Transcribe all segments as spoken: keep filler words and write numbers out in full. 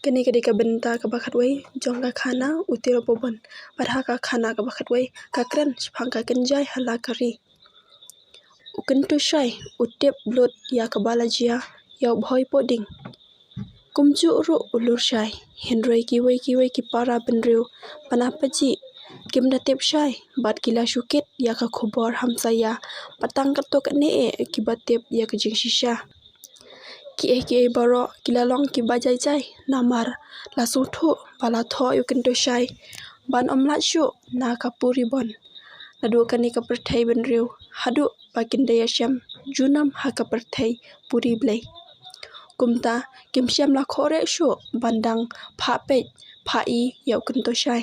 Kane ka dei ka bynta kaba khatwei jong ka khana u Tiraphobon. Bad ha ka khana kaba khatwei ka kren shaphang ka kynjai ha la ka ri. U Kyntu Shai u tip lut ïa kaba la jia ïa u Bhoi Pohding. Kumjuh ruh u Lur Shai, hynrei kiwei kiwei ki para bynriew ba na pajih kim da tip shai bad ki la shu kit ïa ka khubor hamsaïa, bad tang katto katne eh kiba tip ïa ka jingshisha. Kiei kiei baroh ki la long kiba jai jai, namar la sngewthuh ba la thoh ïa u Kyntu Shai ban ym lait shuh na ka Puri Bon. Naduh kane ka pyrthei bynriew haduh ba kin da ïashem junom ha ka pyrthei Puri Blei. Kumta kim shym la khohreh shuh ban dang phah peit phah i ïa u Kyntu Shai.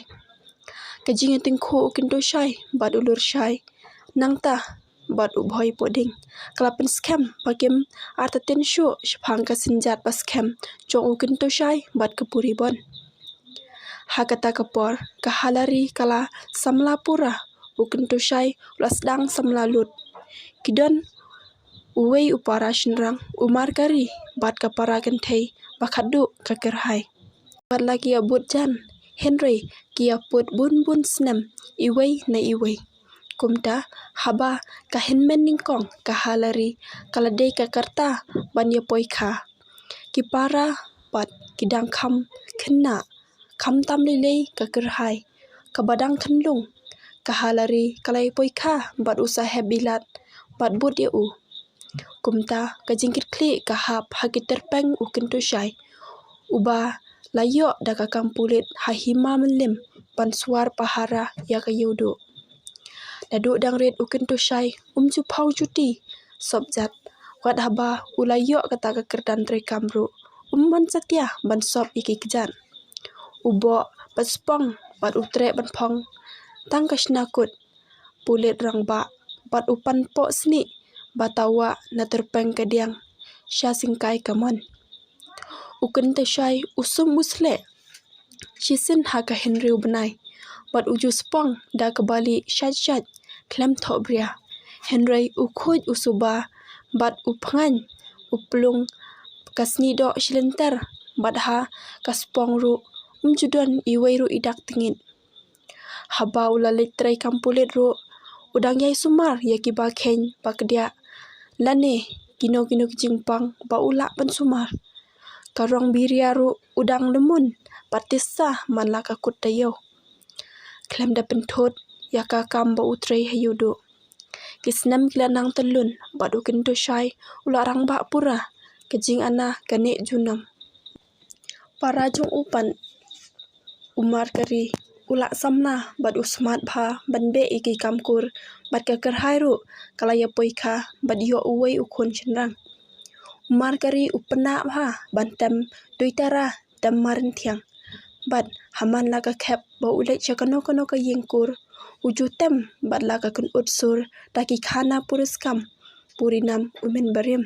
Ka jingïatyngkhuh u Kyntu Shai bad u Lur Shai, nangta bad u Bhoi Pohding, ka la pynskhem ba kim artatien shuh shaphang ka synjat ba skhem jong u Kyntu Shai bad ka Puri Bon. Ha kata ka por ka Halari ka la samla pura, u Kyntu Shai u la sdang samla lut. Ki don uwei u para shynrang, u Markari, bad ka para kynthei ba khatduh ka Kyrhai. Wat la ki ïa bud jan, hynrei ki ïa put bun bun snem iwei na iwei. Kumta haba ka hynmen nyngkong ka Halari ka la dei ka rta ban ïa poi kha, ki para bad ki dang kham khynnah, khamtam lei lei ka Kyrhai kaba dang khynlung. Ka Halari ka la ïa poi kha bad u Saheb Bilat bad bud ïa u. Kumta ka jingkitkhlieh ka hap ha ki tyrpeng u Kyntu Shai, uba la ïoh da ka kam pulit ha hima Mylliem ban swar pahara ïa ka Ïewduh. Naduh dang rit u Kyntu Shai um ju phong juti sop jat, wat haba u la ïoh kata ka kyrdan treikam ruh um mon satia ban sop ïa ki kjat. U boh bad spong bad u treh ban phong tang ka shna kut pulit rangbah bad u pan poh snieh ba tawah na tyrpeng ka diang sha syngkai kamon. U Kyntu Shai u sum u sleh shisien ha ka hynriew bnai bad u ju spong da kaba lieh shait shait khlem thohbria. Hynrei u khuid u suba bad u phngaiñ u plung ka sngi doh shi lynter, bad ha ka spong ruh um ju don iwei ruh i dak tngit. Haba u la leit treikam pulit ruh u dang ïai sumar ïa kiba kheiñ ba kdiah lane kino kino ki jingpang ba u lah ban sumar. Ka rong biria ruh u dang lymon bad tisa man la ka kut taïew. Khlem da pynthut ïa ka kam ba u trei ha Ïewduh, ki snem ki la nang tyllun bad u Kyntu Shai u la rangbah pura, ka jingana ka neh junom. Para jong u pat u Markari u la samla bad u smat bha ban beh ïa ki kam kur, bad ka Kyrhai ruh ka la ïa poi kha bad ïoh uwei u khun shynrang. U Markari u pynah bha ban tem Duitara, tem Marynthiang. Bad ha man la ka khep ba u leit sha kano kano ka ïing kur, u ju tem bad la ka kynut sur da ki khana puriskam, purinam u mynbarim.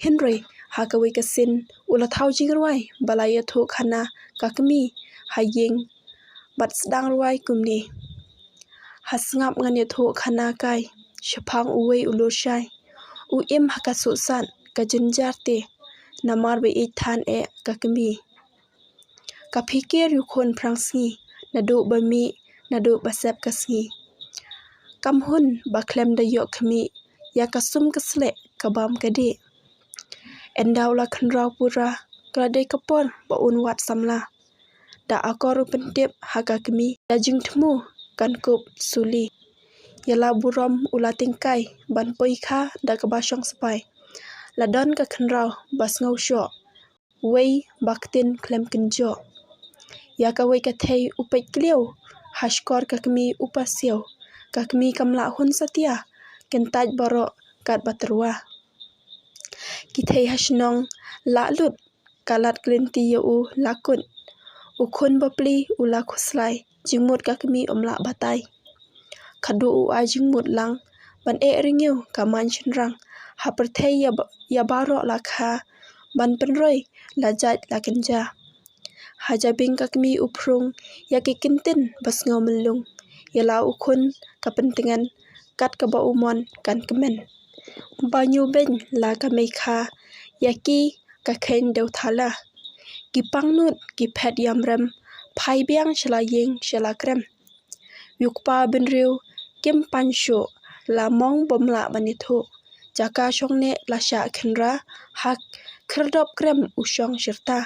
Hynrei ha kawei ka sien u la thaw jingrwai ba la ïathuh khana ka kmie ha ïing, bad sdang rwai kumne: Ha sngap ngan ïathuh khana kai shaphang uwei u Lur Shai. U im ha ka suhsat ka jynjar te, namar ba ïeit than eh ka kmie. Ka phikir ïa u khun phra sngi, naduh ba mih naduh ba sep ka sngi. Kam hun ba khlem da ïoh khmih ïa ka sum ka sleh ka bam ka dih. Ynda u la khynraw pura, ka la dei ka por ba un wad samla. Da akor u pyntip ha ka kmie, da jingthmu kan kup suli. Ïa la burom u la tyngkai ban poi kha da kaba shong spah. La don ka khynraw ba sngew shoh, wei ba ktien khlem kynjoh. Ïa kawei ka thei u peit kliaw ha shkor ka kmie u pasiaw. Ka kmie kam lah hun satia, kyntait baroh katba tyrwa. Ki thei ha shnong lah lut, ka lad ka lynti ïa u la kut. U khun bapli u la khuslai, jingmut ka kmie um lah batai. Khadduh u ai jingmut lang ban eh rngiew ka main shynrang, ha pyrthei ïa ba-, ïa baroh la kha, ban pynroi la jait la kynja. Ha jabieng ka kmie u phrung ïa ki kyntien ba sngew myllung. Ïa la u khun ka pyntngen, kat kaba u mon kan kmen. Ba ñiewbeiñ la ka mei kha, ïa ki ka kheiñ dewthala. Ki pangnud ki phet ïamrem, phai biang sha la ïing sha la krem. Ïa u kpa bynriew kim pan shuh, la mong bym lah ban ïathuh. Jaka shong neh la shah khynra, ha khyrdop krem u shong shirta.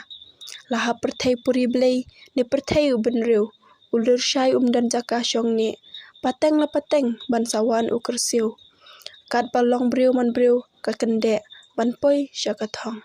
La ha pyrthei puri Blei ne pyrthei u bynriew, u lyrshai um don jaka shong neh, pateng la pateng ban sa wan u kyrsiew. Katba long briew man briew ka kyndeh ban poi sha ka thong.